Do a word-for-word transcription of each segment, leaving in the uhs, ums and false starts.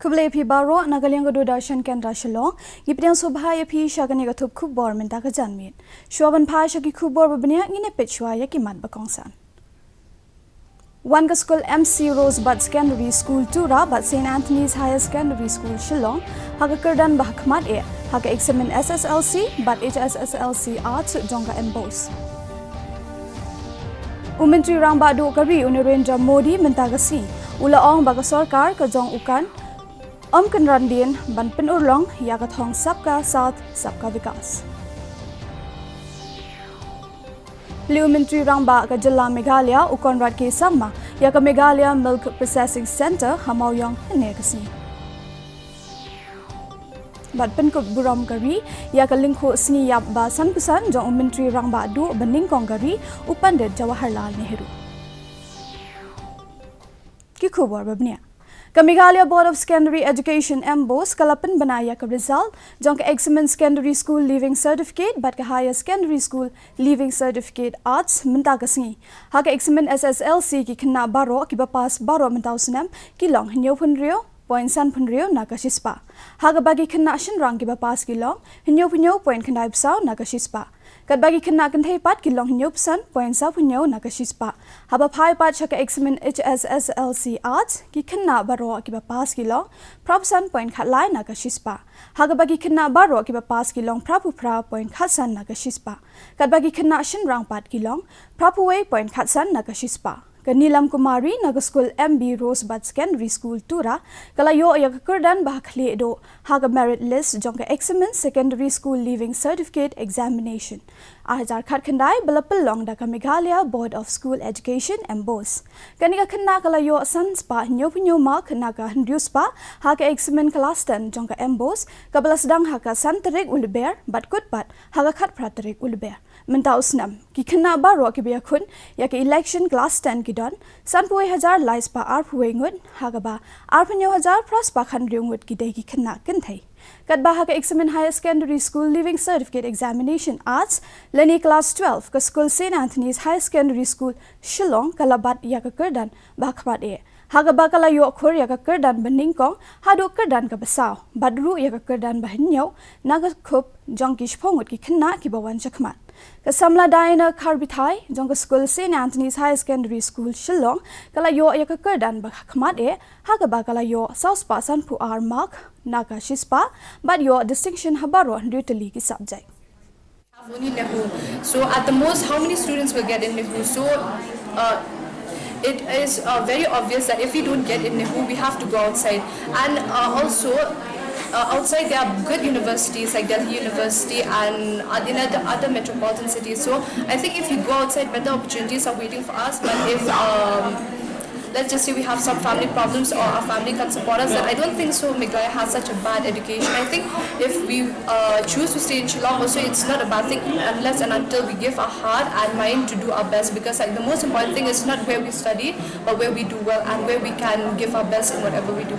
Khublei phi baroh na ka liang ka Doordarshan Kendra Shillong. Ngi pdiang sngewbha ïa phi sha kane ka thup khubor mynta ka janmiet. Shuwa ban phai sha ki khubor ba bniah, ngin ïa peit shuwa ïa ki mat ba kongsan. Wan ka skul M C Rosebud Secondary School Tura bad Saint Anthony's Higher Secondary School Shillong ha ka kyrdan ba ha khmat eh ha ka eksamin S S L C bad H S S L C Arts jong ka MBOSE. U Myntri Rangbah Duh ka ri u Narendra Modi mynta ka sngi u la ong ba ka sorkar ka jong u kan ym kynran dien ban pynurlong ïa ka thong Sabka Saath Sabka Vikas. Lei u Myntri Rangbah ka jylla Meghalaya u Conrad K Sangma ïa ka Meghalaya Milk Processing Centre ha Mawiong hynne ka sngi. Bad pynkup burom ka ri ïa ka lyngkhuh sngi ïap ba sanphew san jong u Myntri Rangbah Duh ba nyngkong ka ri u Pandit Jawaharlal Nehru. Ki khubor ba bniah. Ka Meghalaya Board of Secondary Education, MBOSE, ka la pynbna ïa ka result jong ka eksamin Secondary School Leaving Certificate bad ka Higher Secondary School Leaving Certificate Arts mynta ka sngi. Ha ka eksamin S S L C ki khynnah baroh kiba pass baroh mynta u snem ki long hynñiewphew hynriew point sanphew hynriew na ka shispah. Ha kaba ki khynnah shynrang kiba pass ki long hynñiewphew hynñiew point khyndai phew saw na ka shispah. Katba ki khynnah kynthei pat ki long hynñiewphew san point sawphew hynñiew na ka shispah. Haba phai pat sha ka eksamin H S S L C Arts, ki khynnah baroh kiba pass ki long phraphew san point khatlai na ka shispah. Ha kaba ki khynnah baroh kiba pass ki long phraphew phra point khatsan na ka shispah. Katba ki khynnah shynrang pat ki long phraphew wei point khatsan na ka shispah. Ka Neelam Kumari na ka skul M B Rosebud Secondary School Tura ka la ïoh ïa ka kyrdan ba ha khlieh duh ha ka merit list jong ka eksamin Secondary School Leaving Certificate Examination ar hajar khatkhyndai ba la pynlong da ka Meghalaya Board of School Education, MBOSE. Kane ka khynnah ka la ïoh san spah hynñiewphew hynñiew mark na ka hynriew spah ha ka eksamin klas ten jong ka MBOSE kaba la sdang ha ka san tarik u Lber bad kut pat ha ka khatphra tarik u Lber mynta u snem. Ki khynnah baroh kiba ïakhun ïa ka election klas ten ki don sanphew wei hajar lai spah arphew wei ngut, ha kaba arphew hynñiew hajar phra spah khathynriew ngut ki dei ki khynnah kynthei. Katba ha ka eksamin Higher Secondary School Leaving Certificate Examination Arts lane klas twelve, ka skul Saint Anthony's Higher Secondary School Shillong ka la bat ïa ka kyrdan ba ha khmat eh, ha kaba ka la ïoh khur ïa ka kyrdan ba nyngkong haduh kyrdan kaba saw bad ruh ïa ka kyrdan ba hynñiew na ka khup jong ki shiphew ngut ki khynnah kiba wan shakhmat. Ka samla Diana Kharbithai jong ka skul Saint Anthony's Higher Secondary School Shillong ka la ïoh ïa ka kyrdan ba ha khmat eh, ha kaba ka la ïoh saw spah sanphew ar mark na ka shispah bad ïoh distinction ha baroh hynriew tylli ki subject. Have only NEHU. So at the most, how many students will get in NEHU? So uh, it is uh, very obvious that if we don't get in NEHU, we have to go outside. And uh, also, uh, outside there are good universities like Delhi University and uh, in other, other metropolitan cities. So I think if we go outside, better opportunities are waiting for us. But if um, let's just say we have some family problems or our family can't support us, then I don't think so Meghalaya has such a bad education. I think if we uh, choose to stay in Shillong also, it's not a bad thing unless and until we give our heart and mind to do our best, because like the most important thing is not where we study, but where we do well and where we can give our best in whatever we do.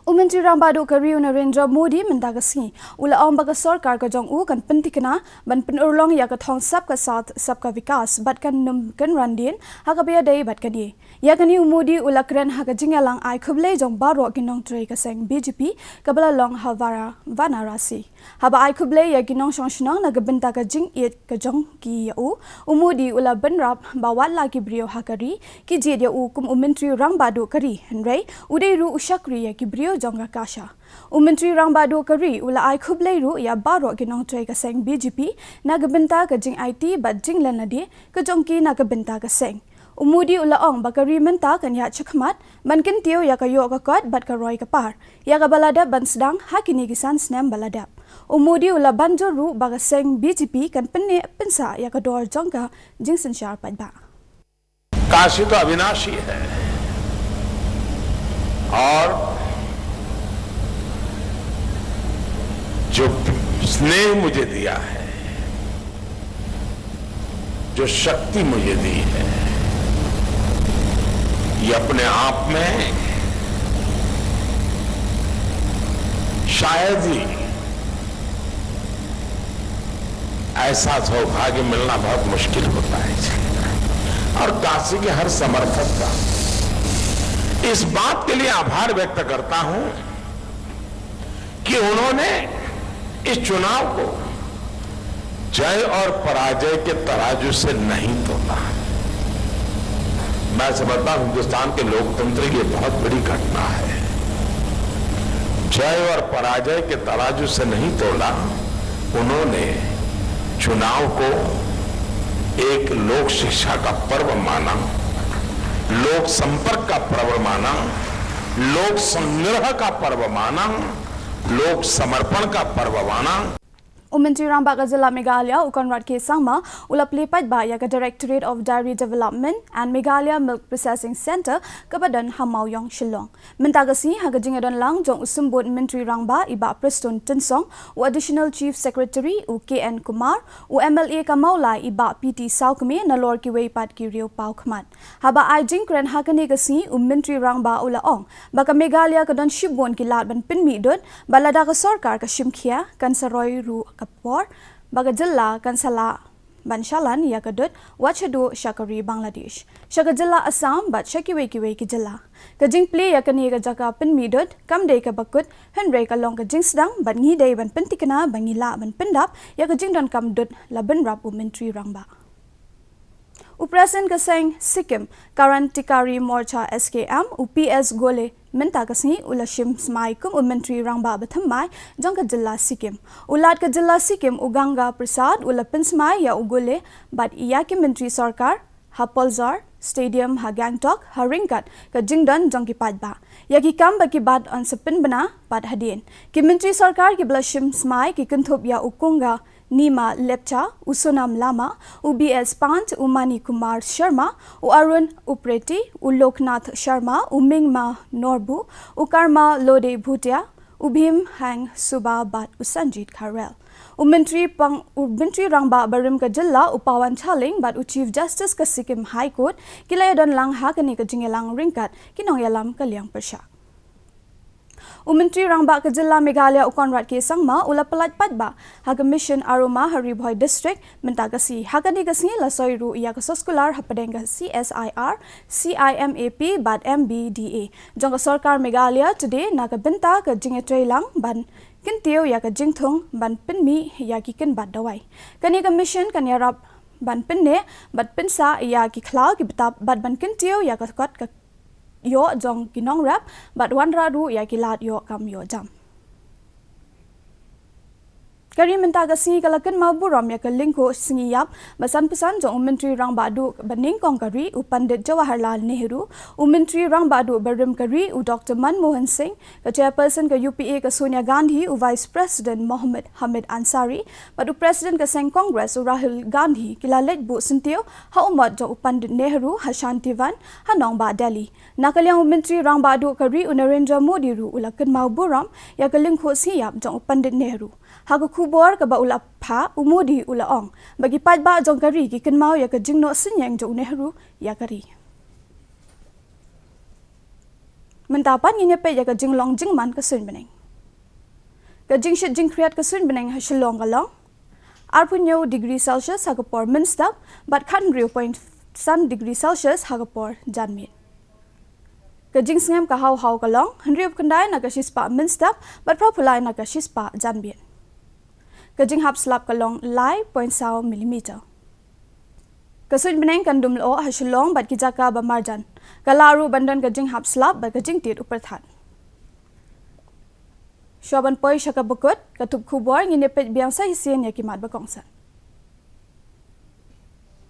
U Myntri Rangbah Duh ka ri u Narendra Modi mynta ka sngi u la ong ba ka sorkar ka jong u kan pynthikna ban pynurlong ïa ka thong Sabka Saath Sabka Vikas bad kan ym kynran dien ha kaba ïadei bad kane. Ïa kane u Modi u la kren ha ka jingïalang ai khublei jong baroh ki nongtrei ka seng BJP kaba la long ha Vara-, Varanasi. Haba ai khublei ïa ki nongshong shnong na ka bynta ka jingïeit ka jong ki ïa u, u Modi u la bynrap ba wat la ki briew ha ka ri ki jied ïa u kum u Myntri Rangbah Duh ka ri, hynrei u dei ruh u shakri ïa ki briew jong ka KASA. U Myntri Rangbah Duh ka ri u la ai khublei ruh ïa baroh ki nongtrei ka seng BJP na ka bynta ka jingaiti bad jinglen lade ka jong ki na ka bynta ka seng. U Modi u la ong ba ka ri mynta kan ïaid shakhmat ban kyntiew ïa ka ïoh ka kot bad ka roi ka par ïa kaba la dep ban sdang ha kine ki san snem ba la dep. U Modi u la ban jur ruh ba ka seng BJP kan pynneh pynsah ïa ka dor jong ka jingsynshar paidbah. काशी तो अविनाशी है और जो स्नेह मुझे दिया है, जो शक्ति मुझे दी है, ये अपने आप में शायद ही ऐसा सौभाग्य मिलना बहुत मुश्किल होता है। और काशी के हर समर्थक का इस बात के लिए आभार व्यक्त करता हूं कि उन्होंने इस चुनाव को जय और पराजय के तराजू से नहीं तोला। मैं समझता हूं, हिंदुस्तान के लोकतंत्र की ये बहुत बड़ी घटना है। जय और पराजय के तराजू से नहीं तोला। उन्होंने चुनाव को एक लोक शिक्षा का पर्व माना, लोक संपर्क का पर्व माना, लोक संग्रह का पर्व माना, लोक समर्पण का पर्व माना। U Myntri Rangbah ka jylla Meghalaya u Conrad K Sangma u la plie paidbah ïa ka Directorate of Dairy Development and Meghalaya Milk Processing Centre kaba don ha Mawïong, Shillong. Mynta ka sngi ha ka jingïadon lang jong u Symbud Myntri Rangbah i Bah Prestone Tynsong, u Additional Chief Secretary u K N Kumar, u M L A ka Mawlai i Bah P T Sawkmie nalor kiwei pat ki riew paw khmat. Haba ai jingkren ha kane ka sngi u Myntri Rangbah u la ong ba ka Meghalaya ka don shibun ki lad ban pynmih dud, ba lada ka sorkar ka shim khia kan sa roi ruh ka por ba ka jylla kan sa lah ban shalan ïa ka dud wat shaduh sha ka ri Bangladesh, sha ka jylla Assam bad sha kiwei kiwei ki jylla. Ka jingplie ïa kane ka jaka pynmih dud kam dei kaba kut, hynrei ka long ka jingsdang bad ngi dei ban pyntikna ba ngi lah ban pyndap ïa ka jingdonkam dud, la bynrap u Myntri Rangbah. U President ka seng Sikkim Kairan Tikari Morcha, S K M, u P S Golle mynta ka sngi u la shim smai kum u Myntri Rangbah bathymmai jong ka jylla Sikkim. U Lat ka jylla Sikkim u Ganga Prasad u la pynsmai ïa u Golle bad ïa ki myntri sorkar ha Polzor Stadium ha Gangtok ha ryngkat ka jingdon jong ki paidbah. Ïa ki kam ba ki bat yn sa pynbna pat hadien. Ki myntri sorkar kiba la shim smai ki kynthup ïa u Kunga Nima Lepcha, u Sonam Lama, u B S Pant, u Mani Kumar Sharma, u Arun Upreti, u Loknath Sharma, u Mingma Norbu, u Karma Lode Bhutia, u Bhim Hang Suba bad u Sanjit Kharel. U Myntri pang, u Myntri Rangbah barim ka jylla u Pawan Chaling bad u Chief Justice ka Sikkim High Court ki la ïadon lang ha kane ka jingïalang ryngkat ki nongïalam ka liang pyrshah. U Myntri Rangbah ka jylla Meghalaya u Conrad K Sangma u la pyllait paidbah ha ka Mission Aroma ha Ri Bhoi District mynta ka sngi. Ha kane ka sngi la soi ruh ïa ka soskular hapdeng ka C S I R, C I M A P bad M B D A jong ka sorkar Meghalaya Today na ka bynta ka jingïatreilang ban kyntiew ïa ka jingthung ban pynmih ïa ki kynbat dawai. Kane ka mission kan ïarap ban pynneh bad pynsah ïa ki khlaw ki btap bad ban kyntiew ïa ka kot ka ïoh jong ki nongrep bad wanrah ruh ïa ki lad ïoh kam ïoh jam. Ka ri mynta ka sngi ka la kynmaw burom ïa ka lyngkhuh sngi ïap ba sanphew san jong u Myntri Rangbah Duh ba nyngkong ka ri u Pandit Jawaharlal Nehru, u Myntri Rangbah Duh barim ka ri u Doctor Manmohan Singh, ka Chairperson ka U P A ka Sonia Gandhi, u Vice President Mohammad Hamid Ansari bad u President ka seng Congress u Rahul Gandhi ki la leit buh syntiew ha u mot jong u Pandit Nehru ha Shantivan ha nongbah Delhi. Na ka liang u Myntri Rangbah Duh ka ri u Narendra Modi ruh u la kynmaw burom ïa ka lyngkhuh sngi ïap jong u Pandit Nehru. Ha ka khubor kaba u la phah, u Modi u la ong ba ki paidbah jong ka ri ki kynmaw ïa ka jingnoh synñiang jong u Nehru ïa ka ri. Mynta pat ngin ïa peit ïa ka jinglong jingman ka suiñ bneng. Ka jingshit jingkhriat ka suiñ bneng ha Shillong ka long arphew hynñiew degree Celsius ha ka por mynstep bad khathynriew point san degree Celsius ha ka por janmiet. Ka jingsngem ka haw haw ka long hynriewphew khyndai na ka shispah mynstep bad phraphew lai na ka shispah janmiet. Ka jinghap slap ka long lai point saw millimeter. Ka suiñ bneng kan dum lyoh ha Shillong bad ki jaka ba marjan. Ka lah ruh ban don ka jinghap slap bad ka jingtied u pyrthat. Shuwa ban poi sha kaba kut ka tup khubor, ngin ïa peit biang sa shisien ïa ki mat ba kongsan.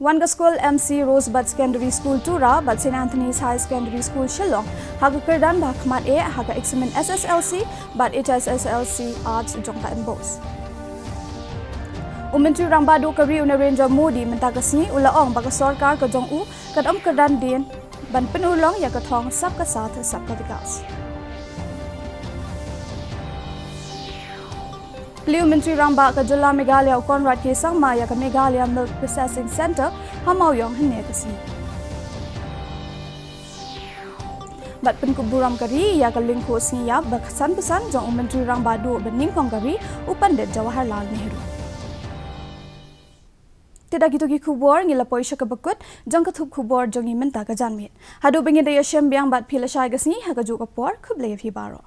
Wan ka skul M C Rosebud Secondary School Tura bad Saint Anthony's High Secondary School Shillong ha ka kyrdan ba ha khmat eh ha ka eksamin S S L C bad H S S L C Arts jong ka MBOSE. U Myntri Rangbah Duh ka ri u Narendra Modi mynta ka sngi u la ong ba ka sorkar ka jong u kan ym kyrdan dien ban pynurlong ïa ka thong Sabka Saath Sabka Vikas. Plie u Myntri Rangbah ka jylla Meghalaya u Conrad K Sangma ïa ka Meghalaya Milk Processing Centre ha Mawïong hynne ka sngi. Bad pynkup burom ka ri ïa ka lyngkhuh sngi ïap ba sanphew san jong u Myntri Rangbah Duh ba nyngkong ka ri u Pandit Jawaharlal Nehru. Te da kito ki khubor ngi la poi sha kaba kut jong ka tup khubor jong ngi mynta ka janmiet. Haduh ba ngin da ïashem biang bad phi lashai ka sngi ha kajuh ka por, khublei ïa phi baroh.